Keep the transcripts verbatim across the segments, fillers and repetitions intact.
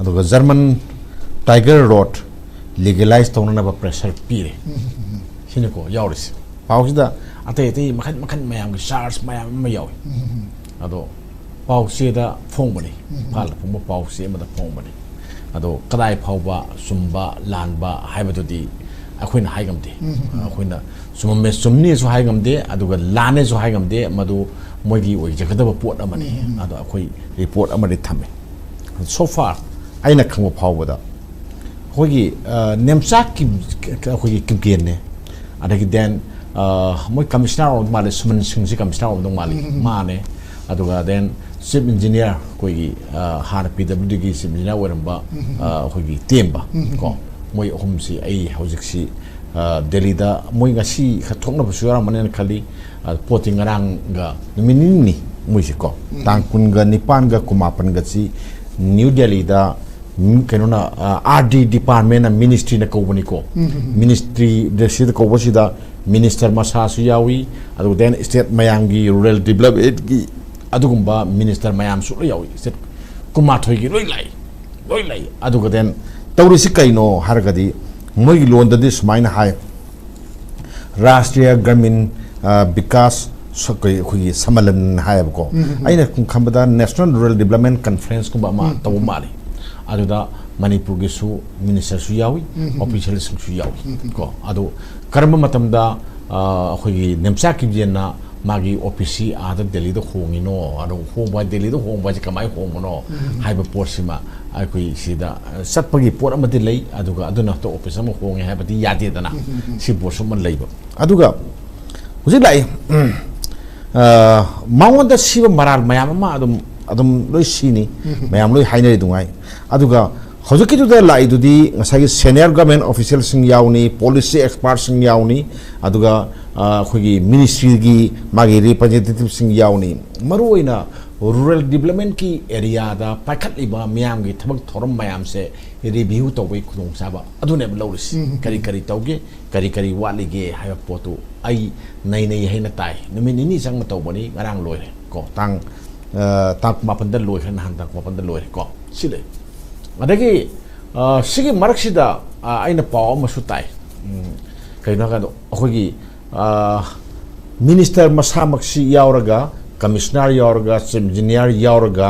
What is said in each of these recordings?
ꯑꯗꯨꯒ German tiger road ꯂꯤꯒꯦꯂꯥꯏꯁ ꯇꯧꯅꯅꯕ pressure ꯄꯤꯔꯦ꯫ ꯁꯤꯅꯤꯀꯣ ꯌꯥꯎꯔꯤꯁꯦ꯫ ꯄꯥꯎꯁꯤꯗ ꯑꯇꯩ ꯑꯇꯩ ꯃꯈꯜ ꯃꯈꯜ ꯃꯌꯥꯝꯒꯤ ꯆꯥꯔꯖ ꯃꯌꯥꯝ ꯑꯃ ꯌꯥꯎꯏ꯫ ꯑꯗꯣ ꯄꯥꯎ ꯆꯦꯗ ꯐꯣꯡꯕꯅꯤ, ꯏꯝꯐꯥꯜꯗ ꯐꯣꯡꯕ ꯄꯥꯎ ꯆꯦ ꯑꯃꯗ ꯐꯣꯡꯕꯅꯤ꯫ ꯑꯗꯣ ꯀꯗꯥꯏ ꯐꯥꯎꯕ ꯆꯨꯝꯕ ꯂꯥꯟꯕ ꯍꯥꯏꯕꯗꯨꯗꯤ ꯑꯩꯈꯣꯏꯅ ꯍꯥꯏ ꯉꯝꯗꯦ꯫ ꯑꯩꯈꯣꯏꯅ ꯆꯨꯝꯃꯝꯃꯦ, ꯆꯨꯝꯅꯤꯁꯨ ꯍꯥꯏ ꯉꯝꯗꯦ, ꯑꯗꯨꯒ ꯂꯥꯟꯅꯦꯁꯨ ꯍꯥꯏ ꯉꯝꯗꯦ꯫ ꯃꯗꯨ ꯃꯣꯏꯒꯤ ꯑꯣꯏꯖꯒꯗꯕ ꯄꯣꯠ ꯑꯃꯅꯤ꯫ ꯑꯗꯣ ꯑꯩꯈꯣꯏ ꯔꯤꯄꯣꯔꯠ ꯑꯃꯗꯤ ꯊꯝꯃꯦ꯫ So far ꯑꯩꯅ ꯈꯪꯕ ꯐꯥꯎꯕꯗ ꯑꯩꯈꯣꯏꯒꯤ, ꯑ, ꯅꯦꯝꯆꯥꯛ ꯀꯤꯝ-, ꯑꯩꯈꯣꯏꯒꯤ ꯀꯤꯝꯀꯦꯟꯅꯦ, ꯑꯗꯒꯤ then, ꯑ, ꯃꯣꯏ ꯀꯃꯤꯁꯅꯔ ꯑꯣꯏꯔꯝꯗꯧ ꯃꯥꯜꯂꯦ, ꯁꯨꯃꯟ ꯁꯤꯡꯁꯤ ꯀꯃꯤꯁꯅꯔ ꯑꯣꯏꯔꯝꯗꯧ ꯃꯥꯜꯂꯤ꯫ ꯃꯥꯅꯦ꯫ ꯑꯗꯨꯒ then ꯆꯤꯐ ꯏꯟꯖꯤꯅꯤꯌꯥꯔ ꯑꯩꯈꯣꯏꯒꯤ, ꯑ, ꯍꯥꯟꯅ ꯄꯤ ꯗꯕ꯭ꯂꯤꯎ ꯗꯤꯒꯤ ꯆꯤꯐ ꯏꯟꯖꯤꯅꯤꯌꯥꯔ ꯑꯣꯏꯔꯝꯕ, ꯑ, ꯑꯩꯈꯣꯏꯒꯤ ꯇꯦꯝꯕ ꯀꯣ, ꯃꯣꯏ ꯑꯍꯨꯝꯁꯤ ꯑꯩ ꯍꯧꯖꯤꯛꯁꯤ, ꯑ, ꯗꯦꯜꯂꯤꯗ ꯃꯣꯏ ꯉꯁꯤ ꯈꯔ ꯊꯣꯛꯅꯕꯁꯨ ꯌꯥꯎꯔꯝꯃꯅꯤꯅ ꯈꯜꯂꯤ꯫ ꯑ, ꯄꯣꯠꯇꯤ ꯉꯔꯥꯡꯒ ꯅꯨꯃꯤꯠ ꯅꯤꯅꯤ ꯃꯣꯏꯁꯦ ꯀꯣ, ꯇꯥꯡ ꯀꯨꯟꯒ ꯅꯤꯄꯥꯟꯒ ꯀꯨꯟꯃꯥꯄꯟꯒꯁꯤ ꯅ꯭ꯌꯨ ꯗꯦꯜꯂꯤꯗ ꯃꯤ-, ꯀꯩꯅꯣꯅ, ꯑ, ꯑꯥꯔ ꯗꯤ ꯗꯤꯄꯥꯔꯠꯃꯦꯟꯅ, ꯃꯤꯅꯤꯁꯇ꯭ꯔꯤꯅ ꯀꯧꯕꯅꯤꯀꯣ꯫ ꯃꯤꯅꯤꯁꯇ꯭ꯔꯤ ꯁꯤꯗ ꯀꯧꯕꯁꯤꯗ ꯃꯤꯅꯤꯁꯇꯔ ꯃꯁꯥꯁꯨ ꯌꯥꯎꯏ, ꯑꯗꯨꯒ then ꯁ꯭ꯇꯦꯠ ꯃꯌꯥꯝꯒꯤ ꯔꯨꯔꯦꯜ ꯗꯤꯕꯂꯞꯃꯦꯟꯒꯤ ꯑꯗꯨꯒꯨꯝꯕ ꯃꯤꯅꯤꯁꯇꯔ ꯃꯌꯥꯝꯁꯨ ꯂꯣꯏ ꯌꯥꯎꯏ꯫ ꯁ꯭ꯇꯦꯠ ꯀꯨꯟꯃꯥꯊꯣꯏꯒꯤ ꯂꯣꯏ ꯂꯥꯛꯏ, ꯂꯣꯏ ꯂꯥꯛꯏ꯫ ꯑꯗꯨꯒ then ꯇꯧꯔꯤꯁꯤ ꯀꯩꯅꯣ ꯍꯥꯏꯔꯒꯗꯤ ꯃꯣꯏꯒꯤ ꯂꯣꯟꯗꯗꯤ ꯁꯨꯃꯥꯏꯅ ꯍꯥꯏ, ꯔꯥꯁꯇ꯭ꯔꯤꯌꯥ ꯒ꯭ꯔꯥꯃꯤꯟ, ꯑ, ꯕꯤꯀꯥꯁ ꯁ-, ꯑꯩꯈꯣꯏ-, ꯑꯩꯈꯣꯏꯒꯤ ꯁꯃꯂꯟ ꯍꯥꯏꯌꯦꯕꯀꯣ꯫ ꯑꯩꯅ ꯈꯟꯕꯗ ꯅꯦꯁꯅꯦꯜ ꯔꯨꯔꯦꯜ ꯗꯤꯕꯂꯞꯃꯦꯟ ꯀꯟꯐꯔꯦꯟꯁꯀꯨꯝꯕ ꯑꯃ ꯇꯧꯕ ꯃꯥꯜꯂꯤ꯫ ꯑꯗꯨꯗ ꯃꯅꯤꯄꯨꯔꯒꯤꯁꯨ ꯃꯤꯅꯤꯁꯇꯔꯁꯨ ꯌꯥꯎꯏ, ꯑꯣꯐꯤꯁꯤꯌꯦꯜꯁꯤꯡꯁꯨ ꯌꯥꯎꯏ ꯀꯣ꯫ ꯑꯗꯨ ꯀꯔꯝꯕ ꯃꯇꯝꯗ, ꯑ, ꯑꯩꯈꯣꯏꯒꯤ ꯅꯦꯝꯆꯥꯛ ꯀꯤꯝꯀꯦꯟꯅ ꯃꯥꯒꯤ ꯑꯣꯐꯤꯁꯁꯤ ꯑꯥꯗ ꯗꯦꯜꯂꯤꯗ ꯍꯣꯡꯉꯤꯅꯣ, ꯑꯗꯨ ꯍꯣꯡꯕ, ꯗꯦꯜꯂꯤꯗ ꯍꯣꯡꯕ ꯍꯥꯏꯁꯦ ꯀꯃꯥꯏꯅ ꯍꯣꯡꯕꯅꯣ ꯍꯥꯏꯕ ꯄꯣꯠꯁꯤꯃ ꯑꯩꯈꯣꯏ ꯁꯤꯗ, ꯑ, ꯆꯠꯄꯒꯤ ꯄꯣꯠ ꯑꯃꯗꯤ ꯂꯩ, ꯑꯗꯨꯒ ꯑꯗꯨꯅ ꯑꯇꯣꯞꯄ ꯑꯣꯐꯤꯁ ꯑꯃ ꯍꯣꯡꯉꯦ ꯍꯥꯏꯕꯗꯤ ꯌꯥꯗꯦꯗꯅ꯫ ꯁꯤ ꯄꯣꯠꯁꯨ ꯑꯃ ꯂꯩꯕ꯫ ꯑꯗꯨꯒ ꯍꯧꯖꯤꯛ ꯂꯥꯛꯏ, ꯎꯝ, ꯑ, ꯃꯉꯣꯟꯗ ꯁꯤꯕ ꯃꯔꯥꯜ ꯃꯌꯥꯝ ꯑꯃ ꯑꯗꯨꯝ, ꯑꯗꯨꯝ ꯂꯣꯏ ꯁꯤꯅꯤ, ꯃꯌꯥꯝ ꯂꯣꯏ ꯍꯥꯏꯅꯔꯤ ꯑꯗꯨꯉꯥꯏ꯫ ꯑꯗꯨꯒ ꯍꯧꯖꯤꯛꯀꯤꯗꯨꯗ ꯂꯥꯛꯏꯗꯨꯗꯤ ꯉꯁꯥꯏꯒꯤ ꯁꯦꯅꯤꯌꯔ ꯒꯚꯔꯟꯃꯦꯟ ꯑꯣꯐꯤꯁꯤꯌꯦꯜꯁꯤꯡ ꯌꯥꯎꯅꯤ, ꯄꯣꯂꯤꯁꯤ ꯑꯦꯛꯁꯄꯥꯔꯠꯁꯤꯡ ꯌꯥꯎꯅꯤ, ꯑꯗꯨꯒ, ꯑ, ꯑꯩꯈꯣꯏꯒꯤ ꯃꯤꯅꯤꯁꯇ꯭ꯔꯤꯒꯤ ꯃꯥꯒꯤ ꯔꯤꯄ꯭ꯔꯖꯦꯟꯇꯦꯇꯤꯚꯁꯤꯡ ꯌꯥꯎꯅꯤ꯫ ꯃꯔꯨꯑꯣꯏꯅ ꯔꯨꯔꯦꯜ ꯗꯤꯕꯂꯞꯃꯦꯟꯒꯤ ꯑꯦꯔꯤꯌꯥꯗ ꯄꯥꯏꯈꯠꯂꯤꯕ ꯃꯤꯌꯥꯝꯒꯤ ꯊꯕꯛ ꯊꯧꯔꯝ ꯃꯌꯥꯝꯁꯦ ꯔꯤꯚ꯭ꯌꯨ ꯇꯧꯕꯒꯤ ꯈꯨꯗꯣꯡꯆꯥꯕ ꯑꯗꯨꯅꯦꯕ ꯂꯧꯔꯤꯁꯤ꯫ ꯀꯔꯤ ꯀꯔꯤ ꯇꯧꯒꯦ, ꯀꯔꯤ ꯀꯔꯤ ꯋꯥꯠꯂꯤꯒꯦ ꯍꯥꯏꯕ ꯄꯣꯠꯇꯨ ꯑꯩ ꯅꯩꯅꯩ ꯍꯥꯏꯅ ꯇꯥꯏ꯫ ꯅꯨꯃꯤꯠ ꯅꯤꯅꯤ ꯆꯪꯅ ꯇꯧꯕꯅꯤ, ꯉꯔꯥꯡ ꯂꯣꯏꯔꯦ ꯀꯣ, ꯇꯥꯡ, ꯑ, ꯇꯥꯡ ꯀꯨꯟꯃꯥꯄꯟꯗ ꯂꯣꯏꯈ꯭ꯔꯦ, ꯅꯍꯥꯟ ꯇꯥꯡ ꯀꯨꯟꯃꯥꯄꯟꯗ ꯂꯣꯏꯔꯦ ꯀꯣ꯫ ꯁꯤ ꯂꯩ꯫ ꯑꯗꯒꯤ ꯑ, ꯁꯤꯒꯤ ꯃꯔꯛꯁꯤꯗ ꯑ, ꯑꯩꯅ ꯄꯥꯎ ꯑꯃꯁꯨ ꯇꯥꯏ꯫ ꯎꯝ, ꯀꯩꯅꯣ ꯍꯥꯏꯀꯥꯟꯗ ꯑꯩꯈꯣꯏꯒꯤ ꯃꯤꯅꯤꯁꯇꯔ ꯃꯁꯥꯃꯛꯁꯤ ꯌꯥꯎꯔꯒ, ꯀꯃꯤꯁꯅꯔ ꯌꯥꯎꯔꯒ, ꯆꯤꯐ ꯏꯟꯖꯤꯅꯤꯌꯥꯔ ꯌꯥꯎꯔꯒ,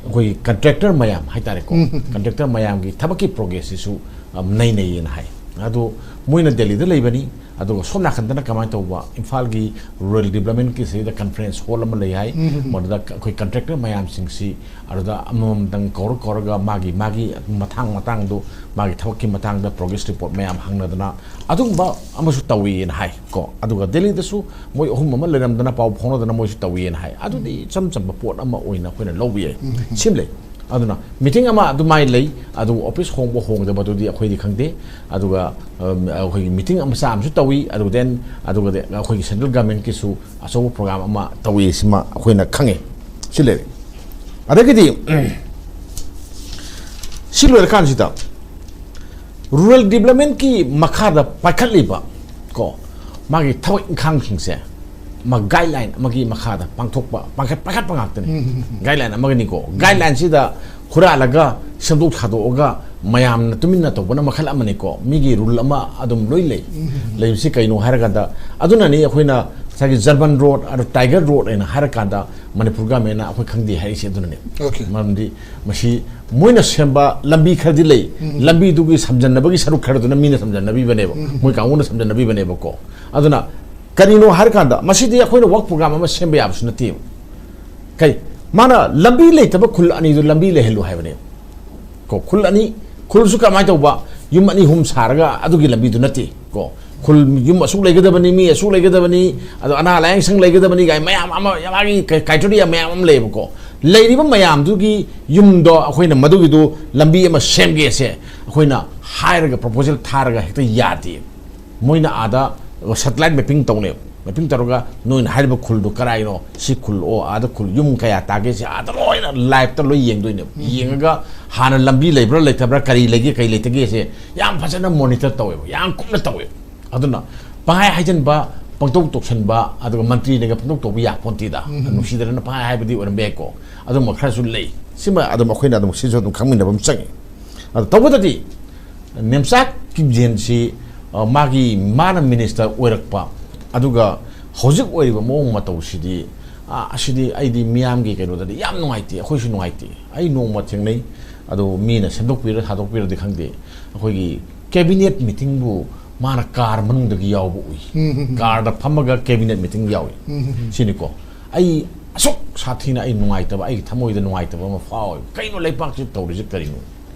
ꯑꯩꯈꯣꯏꯒꯤ ꯀꯟꯇ꯭ꯔꯦꯛꯇꯔ ꯃꯌꯥꯝ ꯍꯥꯏꯇꯥꯔꯦꯀꯣ, ꯀꯟꯇ꯭ꯔꯦꯛꯇꯔ ꯃꯌꯥꯝꯒꯤ ꯊꯕꯛꯀꯤ ꯄ꯭ꯔꯣꯒ꯭ꯔꯦꯁꯁꯤꯁꯨ ꯑ, ꯅꯩꯅꯩꯌꯦꯅ ꯍꯥꯏ꯫ ꯑꯗꯣ ꯃꯣꯏꯅ ꯗꯦꯜꯂꯤꯗ ꯂꯩꯕꯅꯤ, ꯑꯗꯨꯒ ꯁꯣꯝ ꯅꯥꯀꯟꯗꯅ ꯀꯃꯥꯏꯅ ꯇꯧꯕ, ꯏꯝꯐꯥꯜꯒꯤ ꯔꯨꯔꯦꯜ ꯗꯤꯕ꯭ꯂꯞꯃꯦꯟꯀꯤ ꯁꯤꯗ ꯀꯟꯐ꯭ꯔꯦꯟꯁ ꯍꯣꯜ ꯑꯃ ꯂꯩ ꯍꯥꯏ꯫ ꯃꯗꯨꯗ ꯑꯩꯈꯣꯏ ꯀꯟꯇ꯭ꯔꯦꯛꯇꯔ ꯃꯌꯥꯝꯁꯤꯡꯁꯤ ꯑꯗꯨꯗ ꯑꯃꯃꯝꯗꯪ ꯀꯧꯔ ꯀꯧꯔꯒ ꯃꯥꯒꯤ ꯃꯥꯒꯤ ꯃꯇꯥꯡ ꯃꯇꯥꯡꯗꯨ, ꯃꯥꯒꯤ ꯊꯕꯛꯀꯤ ꯃꯇꯥꯡꯗ ꯄ꯭ꯔꯣꯒ꯭ꯔꯦꯁ ꯔꯤꯄꯣꯔꯠ ꯃꯌꯥꯝ ꯍꯪꯅꯗꯅ ꯑꯗꯨꯒꯨꯝꯕ ꯑꯃꯁꯨ ꯇꯧꯏꯅ ꯍꯥꯏ ꯀꯣ꯫ ꯑꯗꯨꯒ ꯗꯦꯜꯂꯤꯗꯁꯨ ꯃꯣꯏ ꯑꯍꯨꯝ ꯑꯃ ꯂꯩꯔꯝꯗꯅ ꯄꯥꯎ ꯐꯥꯎꯅꯗꯅ ꯃꯣꯏꯁꯨ ꯇꯧꯏꯅ ꯍꯥꯏ꯫ ꯑꯗꯨꯗꯤ ꯏꯆꯝ ꯆꯝꯕ ꯄꯣꯠ ꯑꯃ ꯑꯣꯏꯅ ꯑꯩꯈꯣꯏꯅ ꯂꯧꯕ ꯌꯥꯏ꯫ ꯁꯤꯃ ꯂꯩ꯫ ꯑꯗꯨꯅ ꯃꯤꯇꯤꯡ ꯑꯃ ꯑꯗꯨꯃꯥꯏꯅ ꯂꯩ, ꯑꯗꯨ ꯑꯣꯐꯤꯁ ꯍꯣꯡꯕ ꯍꯣꯡꯗꯕꯗꯨꯗꯤ ꯑꯩꯈꯣꯏꯗꯤ ꯈꯪꯗꯦ꯫ ꯑꯗꯨꯒ, ꯑꯝ, ꯑꯩꯈꯣꯏꯒꯤ ꯃꯤꯇꯤꯡ ꯃꯆꯥ ꯑꯃꯁꯨ ꯇꯧꯏ, ꯑꯗꯨꯒ then, ꯑꯗꯨꯒ ꯑꯩꯈꯣꯏꯒꯤ ꯁꯦꯟꯇ꯭ꯔꯦꯜ ꯒꯚꯔꯟꯃꯦꯟꯠꯀꯤꯁꯨ ꯑꯆꯧꯕ ꯄ꯭ꯔꯣꯒ꯭ꯔꯥꯝ ꯑꯃ ꯇꯧꯏ, ꯁꯤꯃ ꯑꯩꯈꯣꯏꯅ ꯈꯪꯉꯦ꯫ ꯁꯤ ꯂꯩꯔꯦ꯫ ꯑꯗꯒꯤꯗꯤ, ꯎꯝ, ꯁꯤ ꯂꯣꯏꯔꯀꯥꯟꯁꯤꯗ ꯔꯨꯔꯦꯜ ꯗꯤꯕ꯭ꯂꯞꯃꯦꯟꯠꯀꯤ ꯃꯈꯥꯗ ꯄꯥꯏꯈꯠꯂꯤꯕ ꯀꯣ, ꯃꯥꯒꯤ ꯊꯕꯛ ꯏꯪꯈꯥꯡꯁꯤꯡꯁꯦ ꯃꯥ ꯒꯥꯏꯗꯂꯥꯏꯟ ꯑꯃꯒꯤ ꯃꯈꯥꯗ ꯄꯥꯡꯊꯣꯛꯄ, ꯄꯥꯡꯈꯠ-, ꯄꯥꯏꯈꯠꯄ ꯉꯥꯛꯇꯅꯤ꯫ ꯒꯥꯏꯗꯂꯥꯏꯟ ꯑꯃꯒꯅꯤꯀꯣ꯫ ꯒꯥꯏꯗꯂꯥꯏꯟꯁꯤꯗ ꯍꯨꯔꯥꯜꯂꯒ, ꯁꯦꯝꯗꯣꯛ ꯁꯥꯗꯣꯛꯑꯒ ꯃꯌꯥꯝꯅ ꯇꯨꯃꯤꯟꯅ ꯇꯧꯕꯅ ꯃꯈꯜ ꯑꯃꯅꯤꯀꯣ꯫ ꯃꯤꯒꯤ ꯔꯨꯜ ꯑꯃ ꯑꯗꯨꯝ ꯂꯣꯏ ꯂꯩ꯫ ꯂꯩꯕꯁꯤ ꯀꯩꯅꯣ ꯍꯥꯏꯔꯀꯥꯟꯗ, ꯑꯗꯨꯅꯅꯤ ꯑꯩꯈꯣꯏꯅ ꯉꯁꯥꯏꯒꯤ ꯖꯔꯃꯟ ꯔꯣꯗ, ꯑꯗꯣ ꯇꯥꯏꯒꯔ ꯔꯣꯗ ꯍꯥꯏꯅ ꯍꯥꯏꯔꯀꯥꯟꯗ ꯃꯅꯤꯄꯨꯔ ꯒꯚꯔꯟꯃꯦꯟꯠꯅ ꯑꯩꯈꯣꯏ ꯈꯪꯗꯦ ꯍꯥꯏꯔꯤꯁꯦ ꯑꯗꯨꯅꯅꯦ꯫ Okay. ꯃꯔꯝꯗꯤ ꯃꯁꯤ ꯃꯣꯏꯅ ꯁꯦꯝꯕ ꯂꯝꯕꯤ ꯈꯔꯗꯤ ꯂꯩ꯫ ꯂꯝꯕꯤꯗꯨꯒꯤ ꯁꯝꯖꯟꯅꯕꯒꯤ ꯁꯔꯨꯛ ꯈꯔꯗꯨꯅ ꯃꯤꯅ ꯁꯝꯖꯟꯅꯕꯤꯕꯅꯦꯕ, ꯃꯣꯏ ꯀꯥꯡꯕꯨꯅ ꯁꯝꯖꯟꯅꯕꯤꯕꯅꯦꯕꯀꯣ꯫ ꯑꯗꯨꯅ ꯀꯔꯤꯅꯣ ꯍꯥꯏꯔꯀꯥꯟꯗ, ꯃꯁꯤꯗꯤ ꯑꯩꯈꯣꯏꯅ ꯋꯥꯔꯛ ꯄ꯭ꯔꯣꯒ꯭ꯔꯥꯝ ꯑꯃ ꯁꯦꯝꯕ ꯌꯥꯕꯁꯨ ꯅꯠꯇꯦꯕ꯫ ꯀꯩ, ꯃꯥꯅ ꯂꯝꯕꯤ ꯂꯩꯇꯕ ꯈꯨꯜ ꯑꯅꯤꯗꯨ ꯂꯝꯕꯤ ꯂꯩꯍꯜꯂꯨ ꯍꯥꯏꯕꯅꯦ꯫ ꯀꯣ, ꯈꯨꯜ ꯑꯅꯤ, ꯈꯨꯜꯁꯨ ꯀꯃꯥꯏꯅ ꯇꯧꯕ, ꯌꯨꯝ ꯑꯅꯤ ꯑꯍꯨꯝ ꯁꯥꯔꯒ ꯑꯗꯨꯒꯤ ꯂꯝꯕꯤꯗꯨ ꯅꯠꯇꯦ꯫ ꯀꯣ, ꯈꯨꯜ ꯌꯨꯝ ꯑꯁꯨꯛ ꯂꯩꯒꯗꯕꯅꯤ, ꯃꯤ ꯑꯁꯨꯛ ꯂꯩꯒꯗꯕꯅꯤ, ꯑꯗꯣ ꯑꯅꯥ ꯂꯥꯏꯌꯦꯡ ꯁꯪ ꯂꯩꯒꯗꯕꯅꯤ ꯀꯥꯏ ꯃꯌꯥꯝ ꯑꯃ, ꯃꯥꯒꯤ ꯀ꯭ꯔꯥꯏꯇꯦꯔꯤꯌꯥ ꯃꯌꯥꯝ ꯑꯃ ꯂꯩꯌꯦꯕꯀꯣ꯫ ꯂꯩꯔꯤꯕ ꯃꯌꯥꯝꯗꯨꯒꯤ ꯌꯨꯝꯗꯣ ꯑꯩꯈꯣꯏꯅ ꯃꯗꯨꯒꯤꯗꯨ ꯂꯝꯕꯤ ꯑꯃ ꯁꯦꯝꯒꯦꯁꯦ ꯑꯩꯈꯣꯏꯅ ꯍꯥꯏꯔꯒ, ꯄ꯭ꯔꯣꯄꯣꯖꯦꯜ ꯊꯥꯔꯒ ꯍꯦꯛꯇ ꯌꯥꯗꯦ꯫ ꯃꯣꯏꯅ ꯑꯥꯗ ꯁꯦꯇꯦꯂꯥꯏꯠ ꯃꯦꯞꯄꯤꯡ ꯇꯧꯅꯦꯕ꯫ ꯃꯦꯞꯄꯤꯡ ꯇꯧꯔꯒ ꯅꯣꯏꯅ ꯍꯥꯏꯔꯤꯕ ꯈꯨꯜꯗꯣ ꯀꯔꯥꯏꯅꯣ, ꯁꯤ ꯈꯨꯜ, ꯑꯣ, ꯑꯥꯗ ꯈꯨꯜ, ꯌꯨꯝ ꯀꯌꯥ ꯇꯥꯒꯦ, ꯁꯤ ꯑꯥꯗ ꯂꯣꯏꯅ ꯂꯥꯏꯞꯇ ꯂꯣꯏ ꯌꯦꯡꯗꯣꯏꯅꯦꯕ꯫ ꯌꯦꯡꯉꯒ ꯍꯥꯟꯅ ꯂꯝꯕꯤ ꯂꯩꯕ꯭ꯔꯥ ꯂꯩꯇꯕ꯭ꯔꯥ, ꯀꯔꯤ ꯂꯩꯒꯦ ꯀꯔꯤ ꯂꯩꯇꯒꯦꯁꯦ ꯌꯥꯝ ꯐꯖꯅ ꯃꯣꯅꯤꯇꯔ ꯇꯧꯋꯦꯕ, ꯌꯥꯝ ꯀꯨꯞꯅ ꯇꯧꯋꯦꯕ꯫ ꯑꯗꯨꯅ ꯄꯪꯍꯥꯏ ꯍꯥꯏꯖꯟꯕ, ꯄꯪꯇꯧ ꯇꯧꯁꯟꯕ, ꯑꯗꯨꯒ ꯃꯟꯇ꯭ꯔꯤꯅꯒ ꯄꯪꯇꯧ ꯇꯧꯕ ꯌꯥꯄꯣꯟꯇꯦꯗ꯫ ꯅꯨꯡꯁꯤꯗꯅ ꯄꯪꯍꯥꯏ ꯍꯥꯏꯕꯗꯤ ꯑꯣꯏꯔꯝꯕ ꯌꯥꯏꯀꯣ꯫ ꯑꯗꯨꯝꯕ ꯈꯔꯁꯨ ꯂꯩ꯫ ꯁꯤꯃ ꯑꯗꯨꯝ ꯑꯩꯈꯣꯏꯅ ꯑꯗꯨꯝ ꯁꯤꯁꯨ ꯑꯗꯨꯝ ꯈꯪꯃꯤꯟꯅꯕ ꯑꯃ ꯆꯪꯉꯤ꯫ ꯑꯗꯣ ꯇꯧꯕꯗꯗꯤ ꯅꯦꯝꯆꯥ ꯀꯤꯞꯒꯦꯟꯁꯤ, ꯑ, ꯃꯥꯒꯤ, ꯃꯥꯅ ꯃꯤꯅꯤꯁꯇꯔ ꯑꯣꯏꯔꯛꯄ, ꯑꯗꯨꯒ ꯍꯧꯖꯤꯛ ꯑꯣꯏꯔꯤꯕ ꯃꯑꯣꯡ ꯃꯇꯧꯁꯤꯗꯤ, ꯑ, ꯑꯁꯤꯗꯤ ꯑꯩꯗꯤ ꯃꯤꯌꯥꯝꯒꯤ ꯀꯩꯅꯣꯗꯗꯤ ꯌꯥꯝ ꯅꯨꯡꯉꯥꯏꯇꯦ, ꯑꯩꯈꯣꯏꯁꯨ ꯅꯨꯡꯉꯥꯏꯇꯦ꯫ ꯑꯩ ꯅꯣꯡꯃ ꯊꯦꯡꯅꯩ, ꯑꯗꯣ ꯃꯤꯅ ꯁꯦꯝꯗꯣꯛꯄꯤꯔ ꯊꯥꯗꯣꯛꯄꯤꯔꯗꯤ ꯈꯪꯗꯦ, ꯑꯩꯈꯣꯏꯒꯤ ꯀꯦꯕꯤꯅꯦꯠ ꯃꯤꯇꯤꯡꯕꯨ ꯃꯥꯅ ꯀꯥꯔ ꯃꯅꯨꯡꯗꯒꯤ ꯌꯥꯎꯕ ꯎꯏ꯫ ꯎꯝ, ꯎꯝ, ꯎꯝ꯫ ꯀꯥꯔꯗ ꯐꯝꯃꯒ ꯀꯦꯕꯤꯅꯦꯠ ꯃꯤꯇꯤꯡ ꯌꯥꯎꯏ꯫ ꯎꯝ, ꯎꯝ, ꯎꯝ꯫ ꯁꯤꯅꯤꯀꯣ꯫ ꯑꯩ ꯑꯁꯨꯛ ꯁꯥꯊꯤꯅ ꯑꯩ ꯅꯨꯡꯉꯥꯏꯇꯕ, ꯑꯩꯒꯤ ꯊꯃꯣꯏꯗ ꯅꯨꯡꯉꯥꯏꯇꯕ ꯑꯃ ꯐꯥꯎꯋꯦ꯫ ꯀꯩꯅꯣ ꯂꯩꯄꯥꯛꯁꯤ ꯇꯧꯔꯤꯁꯦ ꯀꯔꯤꯅꯣ?